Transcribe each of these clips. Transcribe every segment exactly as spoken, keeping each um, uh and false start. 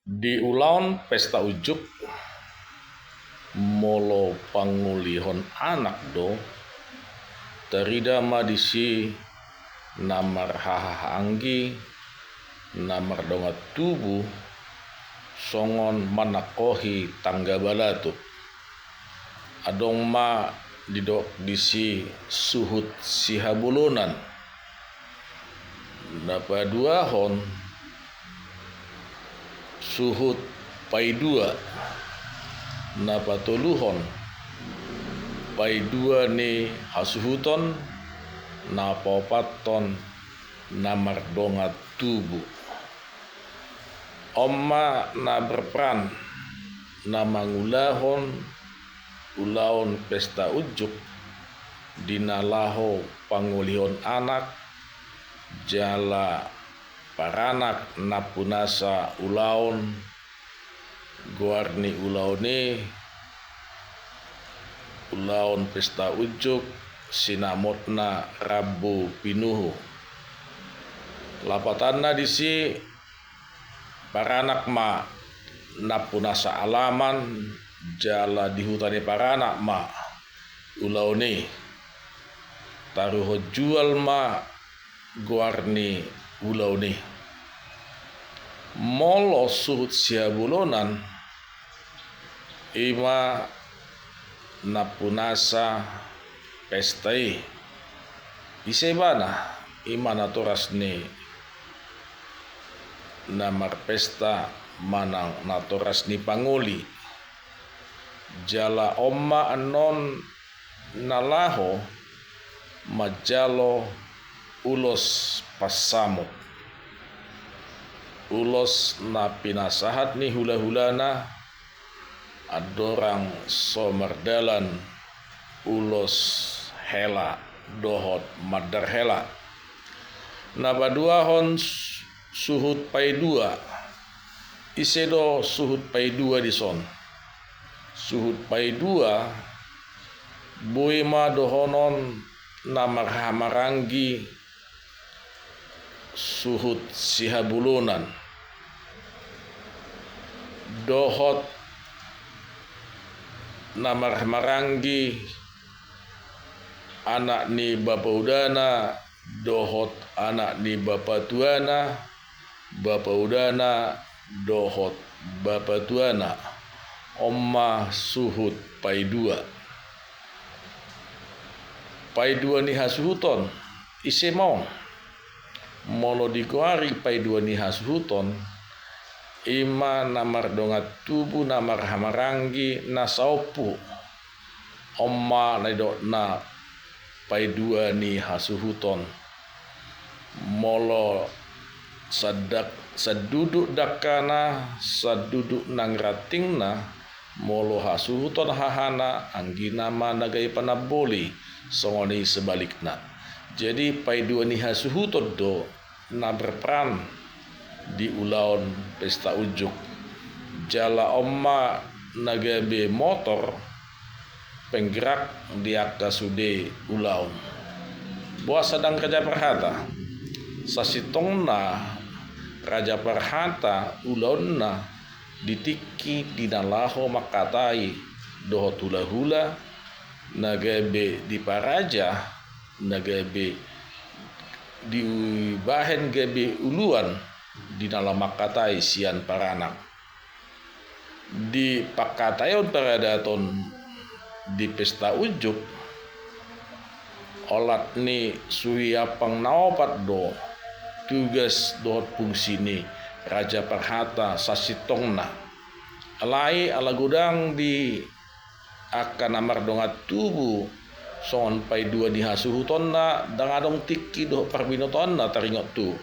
Di ulaon pesta unjuk, molo pangolihon anak do, tarida ma disi na marhahaanggi, na mardongan tubu, songon manangkohi tangga balatuk. Adong ma didok disi suhut sihabolonan. Na paduahon suhut paidua. Na patoluhon paidua ni hasuhuton. Na paopathon na mardongan tubu. On ma na berperan na mangulahon ulaon pesta unjuk di na laho pangolihon anak jala paranak nampunasa ulaon. Goar ni ulaon i ulaon pesta unjuk sinamotna rambu pinuhu. Lapatanna disi, paranak ma nampunasa alaman jala di huta ni paranak ma ulaon i. Taruhon jual ma goar ni ulaon i. Molo suhut sihabolonan, i ma nampunasa pesta i. Ise ibana? I ma natoras ni na marpesta manang natoras ni pangoli. Jala on ma annon na laho manjalo ulos pansamot, ulos na pinasahat ni hulahulana, andorang so mardalan ulos hela dohot mandar hela. Na paduahon suhut paidua. Ise do suhut paidua dison? Suhut paidua boi ma dohonon na marhahamaranggi suhut sihabolonan dohot na marhahamaranggi anak ni bapaudana dohot anak ni bapatuana, bapaudana dohot bapatuana. On ma suhut paidua. Paidua ni hasuhuton, ise ma on? Molo digoari paidua ni hasuhuton, i ma na mardongan tubu na marhahamaranggi na saompu. On ma na nidokna paidua ni hasuhuton. Molo sandak-, sanduduk dangkana, sanduduk nang rantingna, molo hasuhuton hahana, anggina ma na gabe panamboli, songon i sebalikna. Jadi paidua ni hasuhuton do na berperan di ulaon pesta unjuk. Jala on ma na gabe motor penggerak di angka sude ulaon. Boasa ndang raja parhata? Sasintongna raja parhata ulaonna di tingki di na laho mangkatai dohot hulahula na gabe diparaja, na gabe dibahen gabe uluan di na laho mangkatai sian paranak. Di pangkataion paradaton di pesta unjuk, olat ni suhi ampang na opat do tugas dohot fungsi ni raja parhata sasintongna. Alai ala godang di angka na mardongan tubu songon paidua ni hasuhutonna, ndang adong tingki dohot parbinotoanna taringot tu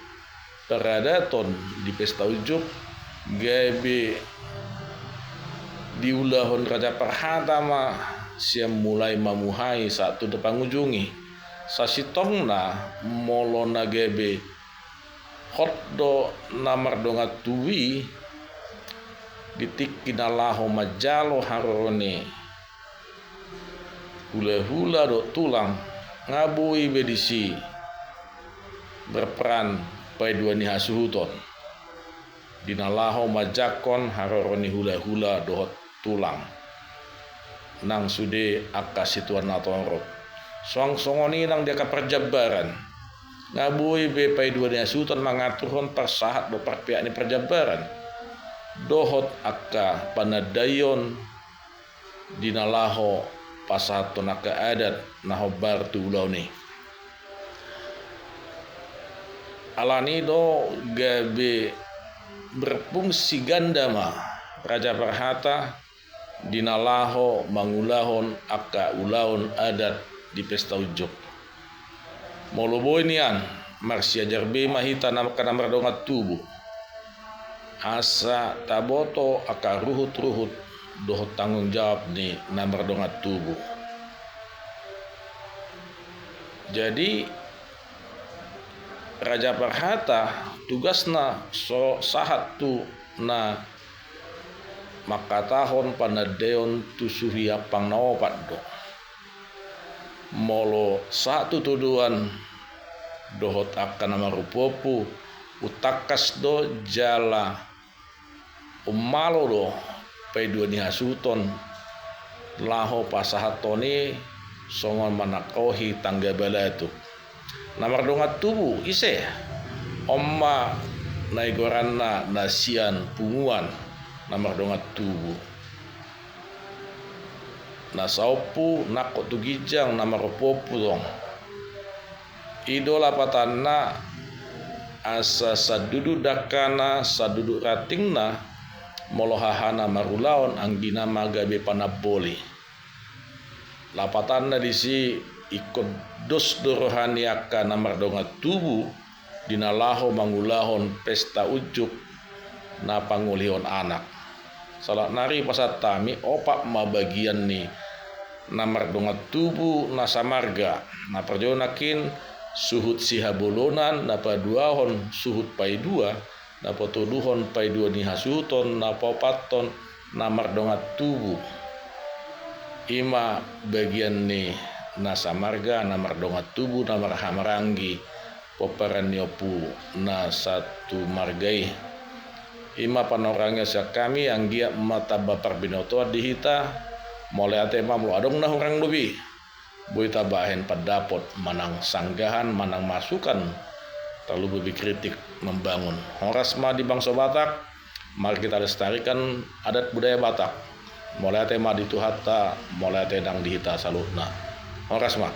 paradaton di pesta unjuk, gabe diulahon raja parhata ma sian mulai mamuhai sahat tu na pangujungi. Sasintongna molo na gabe hot do na mardongan tubu i di tingki na laho manjalo haroro ni hulahula dohot tulang, nga boi be disi berperan paidua ni hasuhuton. di na laho manjangkon haroro ni hulahula dohot tulang nang sude angka situan na torop. Suang songon i nang di angka parjambaran. Nga boi be paidua ni hasuhuton mangaturhon parsahat dohot parpeak ni parjambaran dohot angka panandaion di na laho pasahathon angka adat na hombar tu ulaon i. Alani do gabe berfungsi ganda ma Raja Parhata di na laho mangulahon angka ulaon adat di pesta unjuk. Molo boi nian, marsiajar be ma hita na angka na mardongan tubu, asa taboto angka ruhut-ruhut dohot tanggung jawab ni na mardongan tubu. Jadi, Raja Parhata tugasna so sahat tu na mangkatahon panandaion tu suhi ampang na opat do. Molo sahat tu todoan dohot angka na marompuompu, umtangkas do jala ummalo do paidua ni hasuhuton laho pasahathon i songon manangkohi tangga balatuk. Na mardongan tubu ise? On ma na igoranna na sian punguan na mardongan tubu. Na saompu nangkok tu ginjang na marompuompu tong. I do lapatanna asa sanduduk dangkana, sanduduk rantingna, molo hahana marulaon anggina ma gabe panamboli. Lapatanna disi ingkon dos do roha ni angka na mardongan tubu di na laho mangulahon pesta unjuk na pangolihon anak. Sahat nari pasahat hami opat ma bagian ni na mardongan tubu na samarga. Na parjolo nangkin suhut sihabolonan, na paduahon suhut paidua, na patoluhon paidua ni hasuhuton, na paopathon na mardongan tubu. I ma bagian ni na samarga, na mardongan tubu, na marhahamaranggi pomparan ni ompu na satu marga i. I ma panorangna sian hami, anggiat ma tamba parbinotoan di hita. Mauliate ma molo adong na hurang lobi, boi tabahen pandapot manang sanggahan manang masukan, tarlumobi kritik membangun. Horas ma di bangso Batak, mari kita lestarikan adat budaya Batak. Mauliate ma di Tuhanta, mauliate nang di hita saluhutna. Horas ma.